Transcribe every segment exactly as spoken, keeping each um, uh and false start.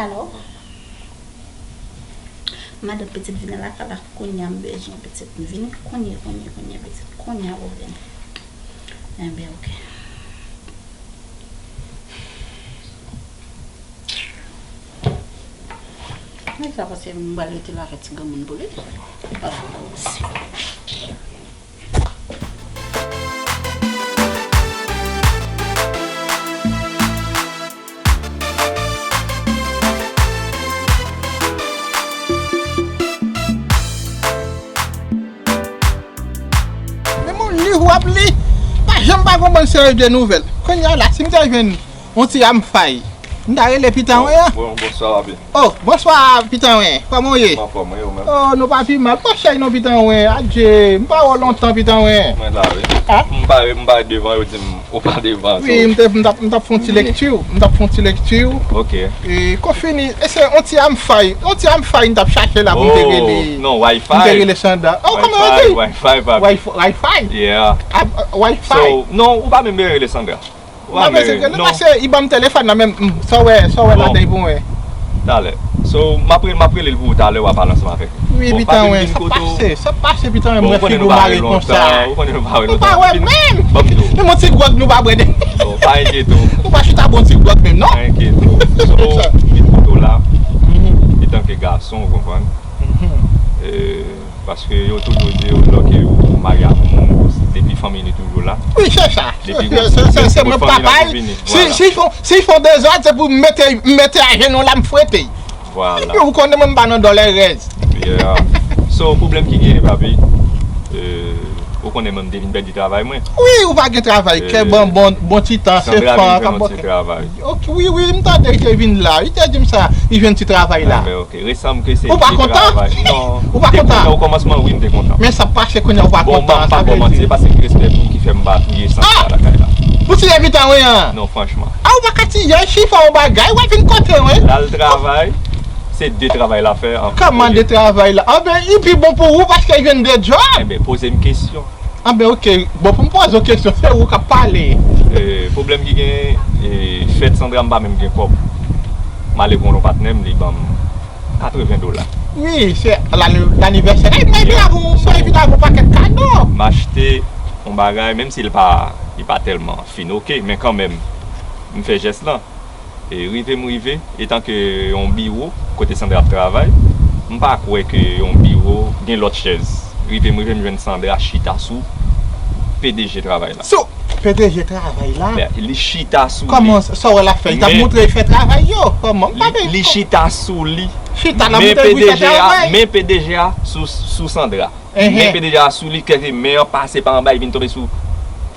Alo? Madanm pitit vini lakay la kounye a, m bezwen pitit. M vini kounye, kounye, kounye, pitit. Kounye a ou vini. Enben, oke. Men sa pase m pral rete la avèk ti granmoun pou li. Ah, osi. Menm yon liv w ap li, pa janm pa gon bann seri de nouvèl. Kounye a la, si m te jwenn yon ti amfay, m ta rele Pitanwen an. Bon, bonswa, papi. Oh, bonswa, Pitanwen. Kòman w ye? M anfòm, wi, ou menm? Oh, nou pa pi mal. Bon, chèy non, Pitanwen. Adje, m pa wè w lontan, Pitanwen. Mwen la, wi. Ah? M pa, m pa devan, yo di m, ou pa devan, wi, so m te, m t ap, m t ap fè yon ti lekti. M t ap fè yon ti lekti. Ok. E, kon fini, e se yon ti amfay. Yon ti amfay, m t ap chache la pou m te rele. Oh, non, Wi-Fi. M te rele Sandra. Oh, kòman yo di? Wi-Fi, papi. Wi-Fi, Wi-Fi? Yeah. Ah, ah, Wi-Fi. So, non, ou pa menm bezwen rele Sandra. Ou pa bezwen rele, non. Paske li ban m telefòn nan, men, mm, sa w wè, sa w wè ladan l pou mwen. Talè. So, m ap rele, m ap rele l pou ou talè, w a pale ansanm avèk li. Wi, bon, Pitanwen, sa pase, sa pase, Pitanwen, mwen figi w mare konsa. Ou konnen nou pa wè lontan, ou konnen nou pa wè lontan. Nou pa wè menm. Ban m di w. Menm yon ti gwòg nou pa bwè de. Bon, pa enkyete w. Nou pa chita bwè yon ti gwòg menm, non? Pa enkyete w. So, m vin kote w la, etanke gason, ou konprann. Mhm. E, Paske yo toujou di yo, lè ke ou marye ak yon moun, depi fanmi li toujou la. Wi, se sa. Depi se, se, se, se mwen papa l. Si, si fè, si fè dezòd, se pou m mete, m mete ajenou la, m fwete. Vwala. Ou konnen mwen m pa nan dòlèrèz. Yeah. So, pwoblèm ki genyen, papi, euh, ou konnen mwen m te vin pèdi travay mwen. Wi, ou pa gen travay, kè bon, bon, bon ti tan, se Sandra vin jwenn yon ti travay. Ok, wi, wi, m tande li te vin la. Li te di m sa, li jwenn ti travay la. Enben, ok. Resan m ke se de travay. Ou pa kontan? Non. Ou pa kontan? Te kontan o kòmansman, wi, m te kontan. Men sa pase kounye a, ou pa kontan, sa vle di. Bon, m pa, m pa ba w manti, se paske respè pou m ki fè m pa touye Sandra lakay la. Pou tiye Pitanwen an? Non, franchman. A, ou pa ka tiye, chifon yon bagay, w ap vin kote mwen. L al travay, se de travay l ap fè an prive. Kòman de travay la? Anben, li pi bon pou ou paske li jwenn de djòb. Enben, poze m kesyon. Anben, ok. Bon, pou m poze w kesyon, se ou k ap pale. E, pwoblèm ki gen, e, fèt Sandra, m pa menm gen kòb. M ale konnen yon patnè m, li ban m katreven dola. Wi, se lani-, lanivèsè. Ey, m envite avè w, m envite avè w yon pakèt kado. M achte yon bagay, menm si l pa, li pa tèlman fin, ok, men kanmenm, m fè jès lan. E rive m rive, etanke yon biwo, kote Sandra ap travay, m pa kwè ke yon biwo gen lòt chèz. Rive m rive, m jwenn Sandra chita sou P D G travay la. Sou P D G travay la? Li chita sou li. Kòman sa, sa w wè l ap fè? Li t ap montre l fè travay yo. Kòman? M pa vle. Li chita sou li. Chita la montre l pou l fè travay. Men P D G a, men P D G a sou, sou Sandra. Enhen. Men P D G a sou li, kèk men an pase pa anba, li vin tonbe sou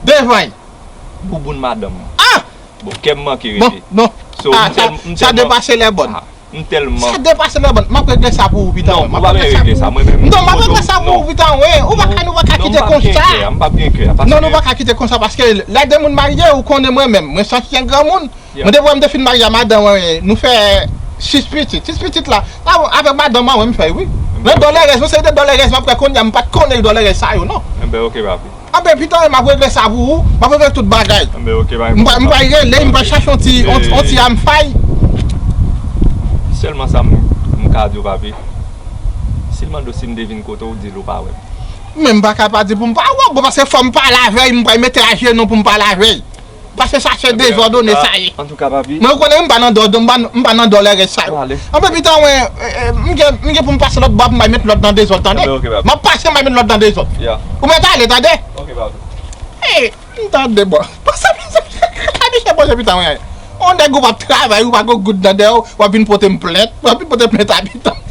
devan l. Bouboun madanm. Ah! Bon, kè m manke rete. Bon, non. So, ah, m tèl-, m tèlman, sa depase lè bòn. Ah, m tèlman. Sa depase lè bòn. M ap regle sa pou ou, Pitanwen. Non, ou pa bezwen regle sa, mwen menm. Non, m ap regle sa pou ou, Pitanwen. Ou pa ka, nou pa ka kite konsa. Non, m p ap gen kè, m p ap gen kè. Non, nou pa ka kite konsa, paske lè de moun marye, ou konnen mwen menm. Mwen santi yon granmoun. Mwen, depi m te fin marye a madanm mwen, nou fè sis pitit. Sis pitit la, avèk madanm mwen, mwen m fè, wi. Men dòlèrèz, yon seri de dòlèrèz, m ap fè kounye a, m pa t konnen dòlèrèz sa yo, non. Enben, ok, papi. Anben, Pitanwen, m ap regle sa pou ou, m ap regle tout bagay. Enben, ok, pa gen pwoblèm. M pral rele, m pral chache yon ti, yon, yon ti amfay. Sèlman sa m, m ka di w, papi. Si l mande w si m te vin kote w, di l ou pa wè m. Men m pa ka pa di pou m pa wè w, bon, paske fò m pale avè l, m pral mete ajenou pou m pale avè l. Paske sa se dezòdone sa ye. Antouka, papi. Mwen, ou konnen m pa nan dò, m pa, m pa nan dòlèrèz sa yo. Anben, Pitanwen, eh, eh, m gen, m gen pou m pase lòt bò, m bay met lòt nan dezòd, tande? Enben, ok, papi. M ap pase, m bay met lòt nan dezòd. Ya. Ou mèt ale, tande? Ok, papi. Ey, m tande, bò. Pase, pase, pase, Pitanwen. On nèg ou p ap travay, ou pa gen goud nan dèyè w, w ap vin pote m plent, w ap vin pote plent a Pitanwen.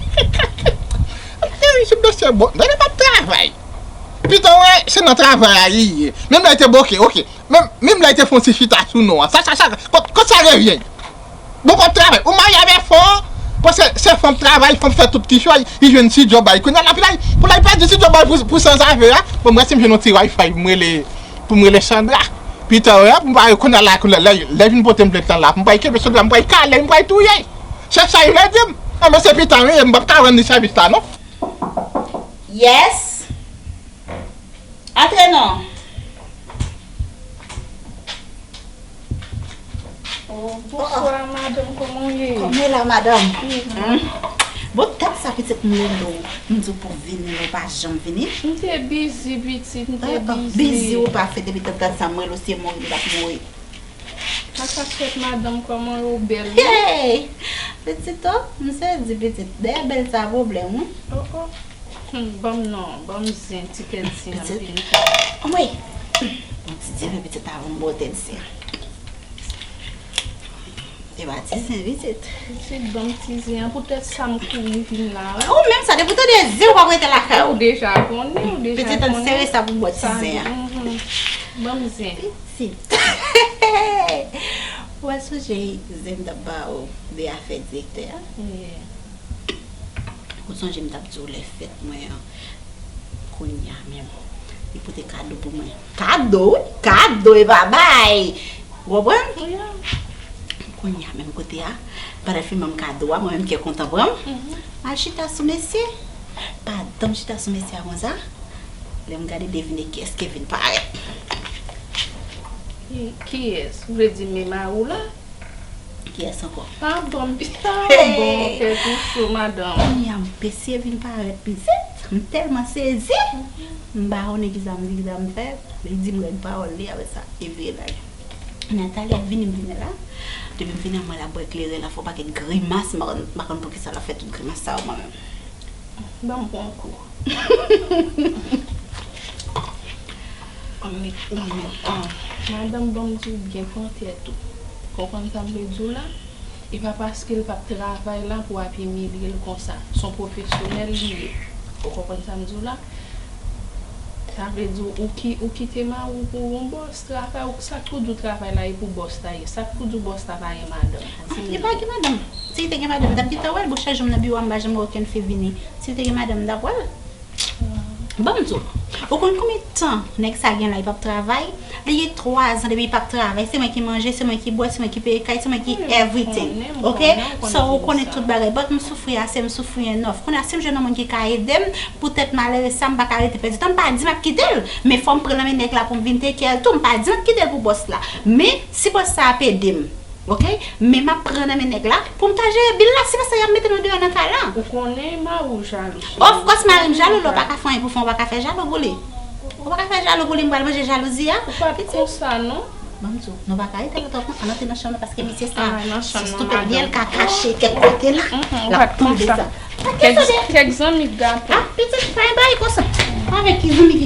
Ey, se mesye, bò, tande, m ap travay. Pitanwen, se nan travay a li ye. Menm lè l te boke, ok. Menm, menm lè l te fè yon ti chita sou nou an. Sa, sa, sa, kot, kot sa revyen? Bon, w ap travay. Ou marye avè fanm, paske se fanm travay, fanm fè tout kichòy, li jwenn ti djòb a li. Kounye a la, pou l al, pou l al pèdi ti djòb a li pou, pou sanzave a. Bon, mwen, si m jwenn yon ti Wi-Fi, pou m rele, pou m rele Sandra. Pitanwen, pou m pa, kounye a la, lè, lè, lè vin pote m plent lan la, pou m pa kenbe Sandra, m pa kale, m pa touye. Se sa l vle di m. Anben, se Pitanwen, m p ap ka rann li sèvis la, non. Yes. Antre non. Bonswa, madanm, kòman w ye? Kòman w ye la, madanm? Hmm. Bon, dat sa pitit m rele w, m di w pou w vini, ou pa janm vini. M te bizi, pitit, m te bizi. Bizi ou pa fè, depi dat sa m rele w, se mouri m t ap mouri. Sa k ap fèt, madanm, kòman w ye, w bèl, wi? Hey! Pitit, o, m sezi, pitit. Dèyè bèl sa pwoblèm, wi. Oh, oh. Hmm, ban m non, ban m zen, ti tèt zen an vin fè. Anmwey! Hmm, bon, ti zen, men pitit, avan m ba w tèt zen an. E pa ti zen, pitit. Pitit, ban m ti zen an, poutèt sa m kouri vin la, wi. Ou menm sa, depi w tande zen, ou p ap rete lakay ou. Ou deja konnen, ou deja konnen. Pitit, ann sere sa pou m ba w ti zen an. Mhm. Ban m zen. Pitit. Ou wè sonje zen m t ap ba w de afè direktè a? Yeah. Ou sonje m t ap di w lè fèt mwen an, kounye a menm, li pote kado pou mwen. Kado, wi, kado, e pa bay. Ou konprann? Wi. Kounye a menm kote a, pandan l fin ban m kado a, mwen menm kè kontan pran m. Mhm. M al chita sou mesye. Pandan m chita sou mesye a konsa, lè m gade, devine kiyès ki vin parèt. Ki, kiyès? Ou vle di men mari w la? Kiyès ankò? Pa bon, pa bon, tèt ou cho, madanm. Kounye a, mesye vin parèt pitit. M tèlman sezi. M pa konnen kisa m di, kisa m fè. Li di m règ pawòl li, apre sa, li vire l ale. Kounye a, talè vini, m vini la. Depi m vini, mwen la bwè kleren, la fè yon pakèt grimas. M pa konn, m pa konn poukisa l ap fè tout grimas sa yo, mwen menm. Ban m pran yon kou. Ann met, ann met, ann. Madanm, ban m di w byen, pran tèt ou. Konprann sa m vle di w la? E pa paske l p ap travay la pou w ap imilye l konsa. S on pwofesyonèl li ye. Ou konprann sa m di w la? Sa vle di w, ou ki, ou kite mari w pou yon bòs travay, ou, sa k pou di w travay la e pou bòs la ye? Sa k pou di w bòs la pa gen madanm? Ah, li pa gen madanm. Si li te gen madanm, m t ap gentan wè l. Bon, chak jou m nan biwo a, m pa janm wè okenn fi vini. Si li te gen madanm, m t ap wè l. Ban m di w, ou konn konbyen tan nèg sa gen la, li p ap travay? Li gen twa zan depi li p ap travay. Se mwen ki manje, se mwen ki bwè, se mwen ki peye kay, se mwen ki everything. Ok? So, ou konnen tout bagay. But m soufri ase, m soufri enough. Kounye a, si m jwenn yon moun ki ka ede m, poutèt malere sa, m pa ka rete pèdi tan. M pa di m ap kite l, men fò m pran nan men nèg la pou m vin take care l tou. M pa di m ap kite l pou bòs la. Men, si bòs sa ap ede m, ok? Men m ap pran nan men nèg la pou m ta jere bil la. Si pa sa, y ap mete nou deyò nan kay la. Ou konnen mari w jalou, cheri. Of course, mari m jalou, lè w pa ka fè anyen pou fanm, ou pa ka fè jalou pou li. Ou pa ka fè jalou pou li, m pral manje jalouzi a. Ou pa t konsa, non. Ban m di w, nou pa ka rete la twòp, non. Ann antre nan chanm nan, paske mesye sa, si stupid, byen l ka kache kèk kote la, l ap tande sa. Kèk zanmi k gato. Ah, pitit, pa gen bagay konsa. Avèk ki zanmi